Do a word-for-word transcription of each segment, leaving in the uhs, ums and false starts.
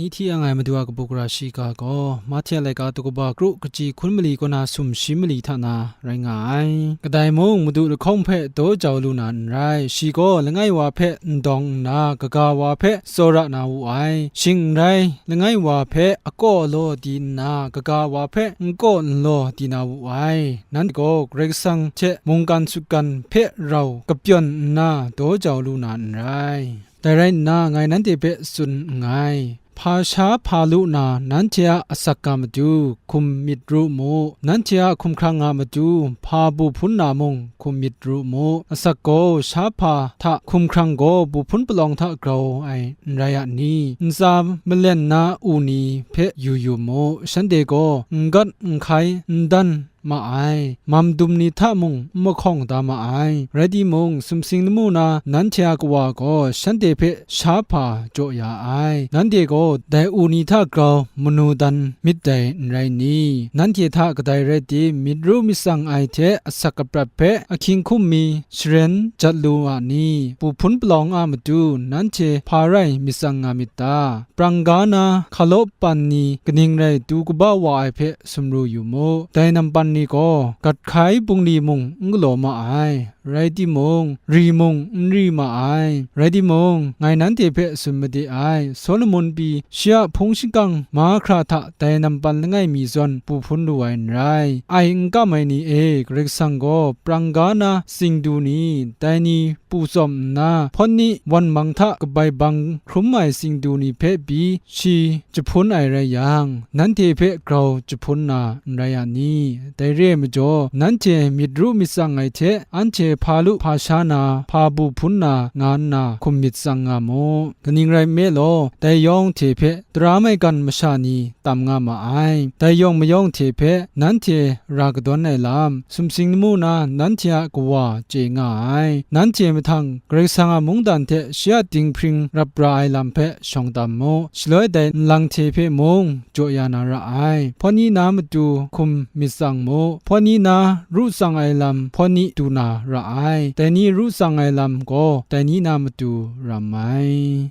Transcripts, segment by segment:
Ni hti yang ai Madu a kabu gara shiga gaw, Mahte a laika daw kaba kru kaji hkun mali kaw na sumshi mali hta na rai nga ai. Kadai mung Madu lahkawng hpe daw jau lu na n rai. Shi gaw langai wa hpe n dawng nna, kaga wa hpe tsawra na wu ai. Shing n rai, langai wa hpe akaw alaw di nna, kaga wa hpe n kaw n law di na wu ai. Nanhte gaw Karai Kasang hte mungkan sutgan hpe rau kapyawn nna daw jau lu na n rai. Dai rai nna, ngai nanhte hpe tsun nngai, hpa sha hpa lu na nanhte a asak ga matu hkum myit ru mu, nanhte a hkumhkrang a matu hpa bu hpun na mung hkum myit ru mu. Asak gaw sha hpa hta, hkumhkrang gaw bu hpun palawng hta grau ai n rai a ni? Ntsa malen na u ni hpe yu yu mu, shanhte gaw n gat n hkai, n dan ma ai, mam dum ni hta mung n mahkawng da ma ai. Rai timung, sumsing lamu na nanhte a Kawa gaw shanhte hpe sha hpa jaw ya ai. Nanhte gaw dai u ni hta grau manu dan myit dai n rai ni? Nanhte hta kadai rai tim, myit ru myit tsang ai hte asak aprat hpe ahkying hkum mi sharen jat lu a ni? Bu hpun palawng a matu nanhte hpa rai myit tsang nga myit ta? Prang ga na hkalaw pan ni kaning rai du kaba wa ai hpe sumru yu mu. Dai nampan ni gaw gat hkai bungli mung n galaw ma ai, rai timung, ri mung n ri ma ai. Rai timung, ngai nanhte hpe tsun made ai, Solomon pyi shi a hpung shingkang mahkra hta dai nampan langai mi zawn bu hpun lu ai n rai. Ai n kam ai ni e, Karai Kasang gaw prang ga na tsingdu ni, dai ni pu tsawm nna, hpawt ni wan mang hta kabai bang hkrum ai tsingdu ni hpe pyi shi jahpun ai rai yang, nanhte hpe grau jahpun na n rai a ni? Dai re ai majaw, nanhte myit ru myit tsang ai hte, anhte hpa lu hpa sha na, hpa bu hpun na nga nna hkum myit tsang nga mu. Kaning rai nme law, dai yawng hte hpe tara maigan masha ni tam nga ma ai. Dai yawng mayawng hte hpe nanhte ra kadawn ai lam, sumsing lamu na nanhte a Kawa chye nga ai. Nanhte mahtang Karai Kasang a mungdan hte shi a dinghpring rap ra ai lam hpe shawng tam mu. Shaloi dai nlang hte hpe mung jaw ya na ra ai. Hpawt ni na matu hkum myit tsang mu. Hpawt ni na ru tsang ai lam hpawt ni du na ra ai. Dai ni ru tsang ai lam gaw dai ni na matu ram ai.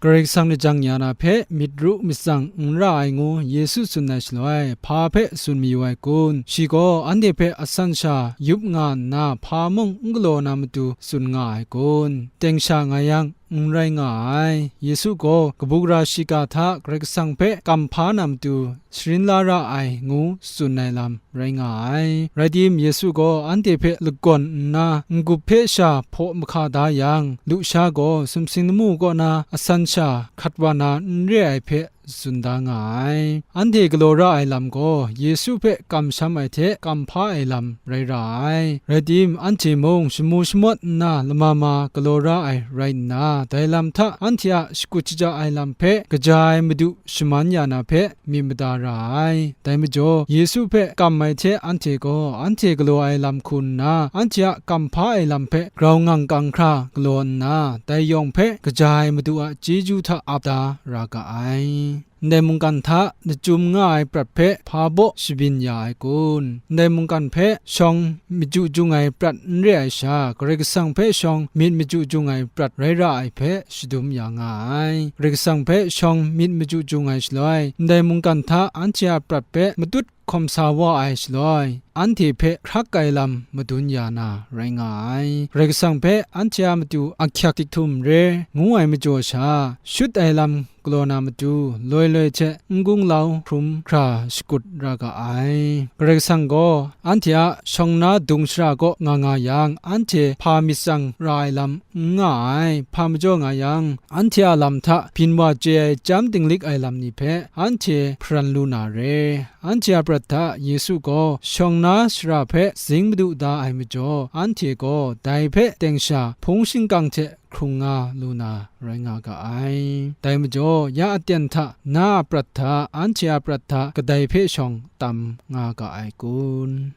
Karai Kasang lajang ya na hpe myit ru myit tsang n ra ai ngu Yesu tsun ai shaloi, hpa hpe tsun mayu ai kun? Shi gaw anhte hpe asan sha yup nga nna, hpa mung n galaw na matu tsun nga ai kun? Teng sha nga yang, n rai nga ai. Yesu gaw kabu gara shiga hta Karai Kasang hpe kam hpa na matu sharin la ra ai ngu tsun ai lam rai nga ai. Rai tim, Yesu gaw anhte hpe lagawn nna n-gup hpe sha hpaw mahka da yang, lusha gaw sumsing lamu kaw na asan sha hkat wa na n re ai hpe tsun da nga ai. Anhte galaw ra ai lam gaw Yesu hpe kamsham ai hte kam hpa ai lam rai ra ai. Rai tim, anhte mung shamu shamawt nna lama ma galaw ra ai rai nna, dai lam hta anhte a shakut shaja ai lam hpe kaja ai Madu shaman ya na hpe myit mada ra ai. Dai majaw, Yesu hpe kam ai hte anhte gaw, anhte galaw ai lam hku nna, anhte a kam hpa ai lam hpe grau ngang kang hkra galaw nna, dai yawng hpe kaja ai Madu a chyeju hta ap da ra ga ai. Ndai mungkan hta lachyum nga ai prat hpe hpa baw shabyin ya ai kun? Ndai mungkan hpe shawng myit ju jung ai prat n re ai sha, Karai Kasang hpe shawng myit maju jung ai prat rai ra ai hpe shadum ya nga ai. Karai Kasang hpe shawng myit maju jung ai shaloi, ndai mungkan hta anhte a prat hpe matut hkawm sa wa ai shaloi, anhte hpe hkrak ai lam madun ya na rai nga ai. Karai Kasang hpe anhte a matu ahkyak dik htum re, ngu ai majaw sha, shut ai lam galaw na matu, loi loi hte n gunglau hkrum hkra shakut ra ga ai. Karai Kasang gaw anhte a shawng na dung shara kaw nga nga yang, anhte hpa myit tsang ra ai lam n nga ai. Hpa majaw nga yang, anhte a lam hta byin wa chye ai chyam dinglik ai lam ni hpe anhte hparan lu na re. Anhte a prat hta Yesu gaw shawng na shara hpe zing madu da ai majaw, anhte gaw dai hpe teng sha hpung shingkang hte hkrung nga lu na rai nga ga ai. Dai majaw, ya aten hta na a prat hta, anhte a prat hta kadai hpe shawng tam nga ga ai kun?